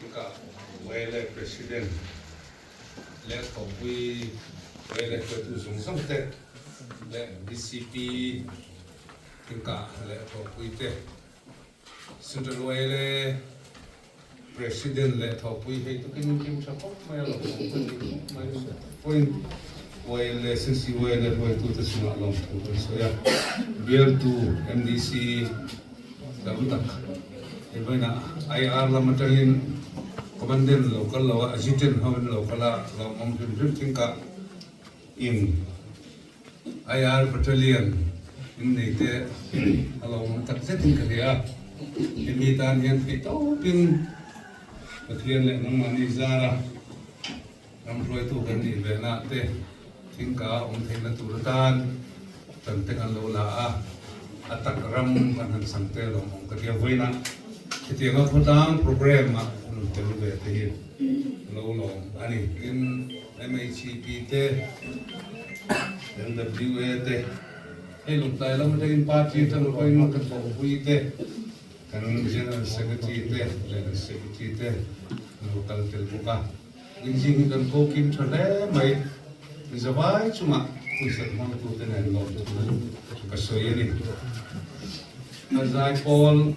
Ika YLA President leh thawhpui YLA hruaitu zawng zawng te leh BCP Ika leh thawhpui te Central YLA President leh thawhpui hei tukin in kim tha khawp mai a lo awm ka ti khawp mai. Point YLA CC YLA hruaitute chungah lawmthu kan sawi a, bialtu MDC tam tak hei vawiinah IR lam atangin Commandant lo kal lo a, Adjutant ho in lo kal a, lawmawm hrim hrim thingkah in IR Battalion in nei te a lawmawm tak zetin ka hria a, hemi tan hian theih tawpin Pathian leh nangmahni zara ram hruaitu kan nih ve na te thingka awm theihna tur atan tan te kan lo la a, a tak ram kan han chang te lawmawm ka tia vawiinah hetianga khawtlang programme ah an rawn tel ve te hi lo lawm a ni. Tin, MHEP te, LWA te, hei lungtlai lam atangin party atang pawhin ka thawhpui te, kan General Secretary te, General Secretary te an lo kal tel bawk a. Inzing hi kan ko kim tha hle mai. Mizavai chungah puisat hmangtute nen lawmthu ka sawi a ni. A zai pawl.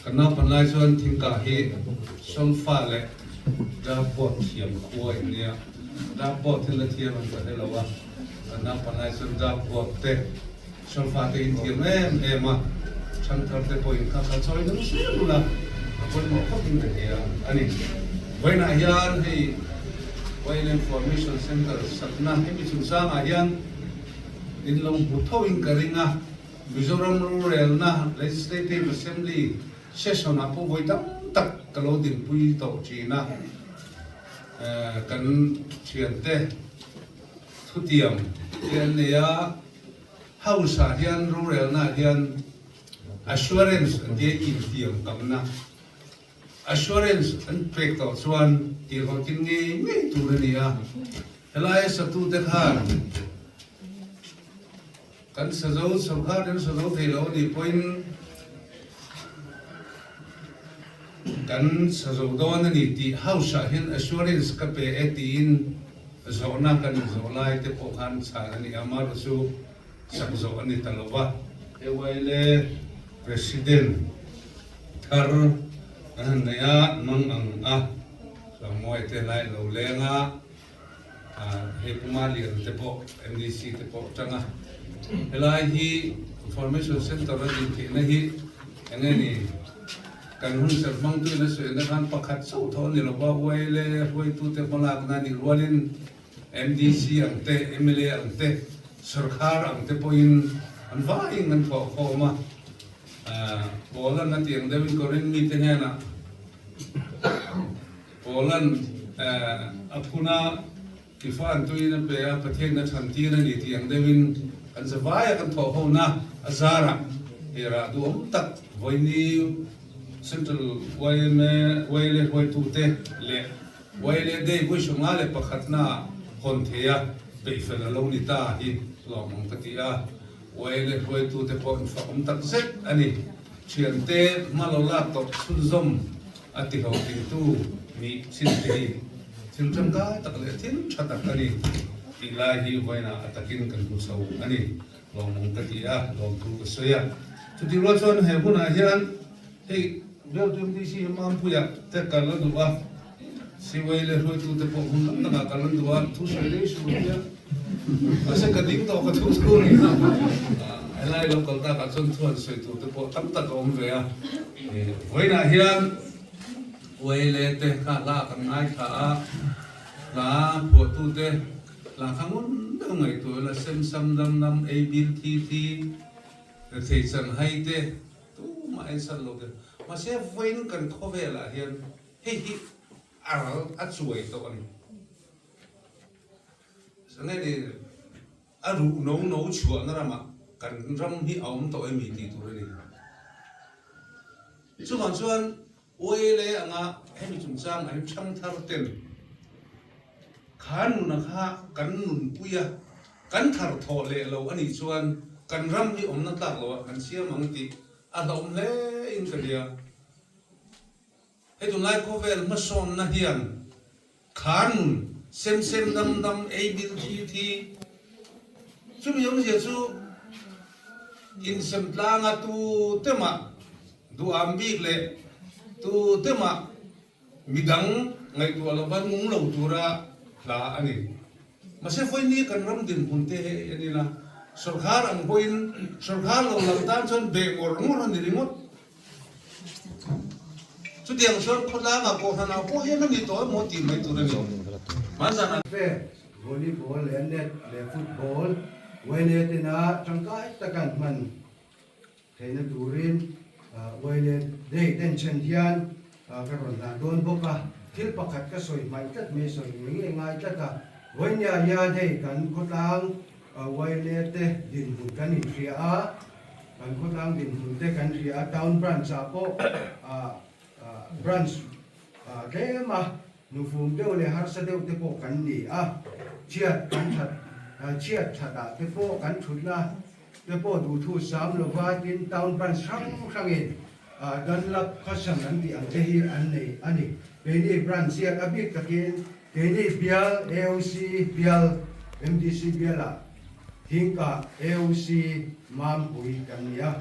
Kan naupan lai chuan thingkah hi solfa leh darkboard thiam khua in nia. Darkboard hi la thiam ang ka hre lo a, kan naupan lai chuan darkboard te solfa te in thiam em em a, thangthar te pawhin kha kha chawi nung zel ula a pawimawh khawp in ka hria a ni. Vawiinah hian hei Oil Information Centre sakna hemi chungchangah hian in lo hmu tho in ka ring a. Mizoram rorelna Legislative Assembly session ah pawh vawi tam tak ka lo dinpui tawh thin a, kan thiante thutiam te an nei a, House ah hian rorelna ah hian assurance an tia intiam kamna assurance an pek tawh chuan tihhlawhtlin ngei ngei tur a ni a, helai satute khan Kan sazo sorkar kan sazo thei lo anih pawhin kan sazo dawn a ni tih House ah hian assurance ka pe e tiin zawhna kan inzawh lai te pawh khan chhan a ni a, amaherawh chu sak zawh a ni ta lo va. AYLA President thar an han nei a, mang ang a, Tlangmuai te lai lo leng a. Hei Puma Lian te pawh MDC te pawh tang a, helai hi Information Centre a din theihna hi eng nge ni kan hun serh hmangtu in a sawi khan pakhat chauh tho a ni lo va, YLA hruaitute hmalakna a nih rualin MDC ang te, mla ang te, sawrkhar ang te pawhin an vaiin an thawh khawm a, Paul-an a tih ang deuhin Korinth mite hnenah Paula'n a phun a, Kifa an tuiin a pe a, Pathian a chhan tir a ni tih ang deuhin kan zavaia kan thawh hona a zarah hei rah duhawm tak vawiini Central yma YLA hruaitute leh YLA Day vawisawmnga leh pakhatna hawn theia peihfel a lo ni ta hi lawmawm ka ti a, YLA hruaitute pawh infakawm tak zet a ni. Thiante hma lo lak tawh chhunzawm A ti hlawhtlingtu nih chin te hi thil tangkai tak leh thil tha tak a ni tih lai hi vawiinah a takin kan hmu chho a ni. Lawmawm ka ti a, lawmthu ka sawi a. Chutih rual chuan he hunah hian hei Bialtu MDC hi Mampuia te kal a duh a, Siwei leh hruaitute pawh hmun dang dangah kal an duh a, thu sawi lei suh hian mahse ka ding tawh ka thu thu a ni. Helai lo kal takah chuan thu han sawi tur te pawh tam tak a awm ve a. Vawiinah hian Uaile te kha hla kan ngaithla a, hla phuahtute hla kha ngun deuh ngaihtuah ila sem sam dam dam ei bil thi thi rethei chan hai te tumah en sat lo te mahse vawiin kan khawvelah hian hei hi a ral a chuai tawh a ni. Sange ni A ruh no no chhuahna ramah kan ram hi a awm tawh emi tih tur a ni. Chuvang chuan YLA anga hemi chungchang ah hian thangthar ten kha nuna kha kan nunpui a, kan thar thawh leh lo a nih chuan kan ram hi awmna tlak loah kan siam ang tih a hlauhawm hle in ka hria. Hei tunlai khawvel hmasawnna hian khar nun sem sem dam dam ei bil thi thi chumi awmzia chu insem tlanga tu te mah duham bik leh tu te mah midang ngaihtuah lova nung lo tura hla a ni. Mahse vawiin hi kan ram dinhmun te hi en ila sawrkar ang pawhin sawrkar lo lam tan chuan beh ngawr ngawr a ni ringawt. Chutiang chuan khawtlangah kohhranah pawh hian a ni tawh emaw tih mai tur a ni. Hmanzanah. Fe, Volleyball leh Net leh Football Wele tena tangkai taka an hman theihna turin Wele Day denchhen hian ka rawn hlan dawn bawk a. Thil pakhat ka sawi hmaih tlat mai, sawi ngei ngei ngai tlat a. Vawinia hian hei kan khawtlang Wele te dinhmun kan inhria a. Kan khawtlang dinhmun te kan hria a, Town Branch ah pawh Branch tlem a, nufum deuh leh harsa deuh te pawh kan ni a, chhiat kan that chhiat that ah te pawh kan thutna te pawh duhthu sam lova tin Town Branch hrang hrangin Dunlap Cushion an tih ang te hi an nei a ni. Keini Branch hian a bik takin keini bial AOC bial MDC bialah Thingkah AOC Mampui kan ni a,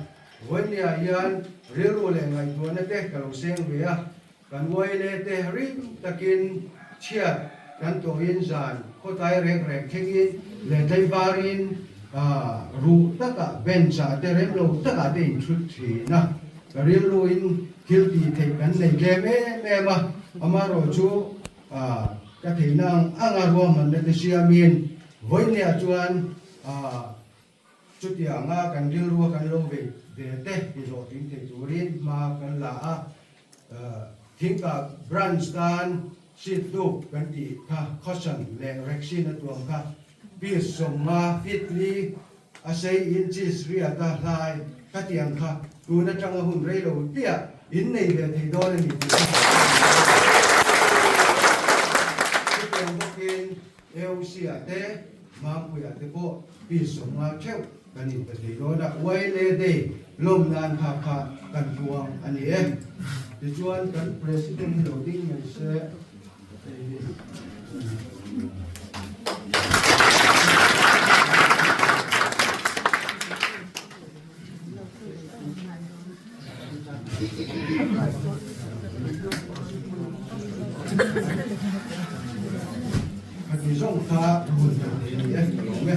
vawinia hian rilru leh ngaihtuahna te ka lo seng ve a, kan uaile te rim takin chhiat kan tawhin zan khawtlai rek rek thlengin leh tlaivarin ruh takah bench ah te rem lo takah te in thut thin a, ka rilruin thil tih theih kan nei tlem em em a, amaherawhchu Ka theihna ang anga ruahmanna te siamin vawinia chuan chutianga kan rilrua kan lo vei ve te tihlawhtling thei turin hma kan la a. Thingkah branch tan seat dup kan tih kha cushion leh rexin a tuam kha piece 50 feet li A sei inches riat a hlai ka ti ang kha tun atanga hun rei lo piah in nei ve thei dawn a ni tih ka hmu a. Chutiang bawkin AOC-ah te, Mampuiah te pawh piece 50 theuh kan inpe thei dawn a, Wile Day lawm nan kha kha kan puang a ni e. Tichuan kan President hi lo ding mai se. Khati zawng kha hun kan nei a ni e, ka lawm e.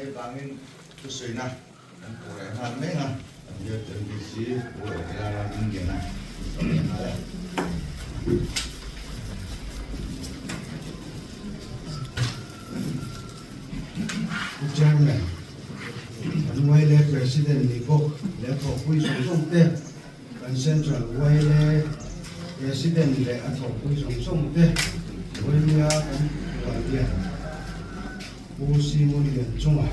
hei vangin thusawiina kan pawh leh nghal mek a. Kan biak MDC Pu Rohilala Dingliana an sawi leh nghal e. Pu Chairman, kan YLA President ni bawk leh a thawhpui zawng zawng te, kan Central YLA President leh a thawhpui zawng zawng te, Vawinia kan Tuallian Pu Simon Lianchunga,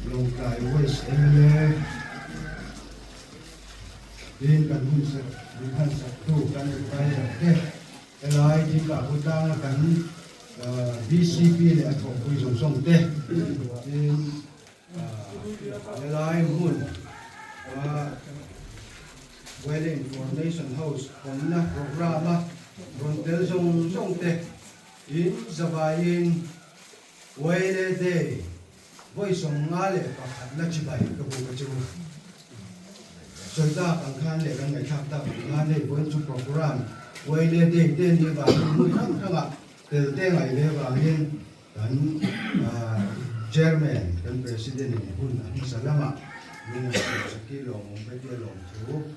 Lawngtlai West mla, tin kan hun sak min han saktu kan adviser te, Helai thingkah pu tlanga kan BCP leh a thawhpui zawng zawng te tin helai hmun Valley Information House awmna programme a rawn tel zawng zawng te in zavaiin Valley Day vawi 51 la chibai ka bu ka chu. Sawi tak ang khan leh kan ngaihthlak tak ang khan hei vawiin chu programme Waile Day te ni vangin hmun hrang hrangah tel te ngaih ve vangin kan Chairman kan President in hun a hmasa lamah min han sawi sak hi lawmawm ka tia lawmthu.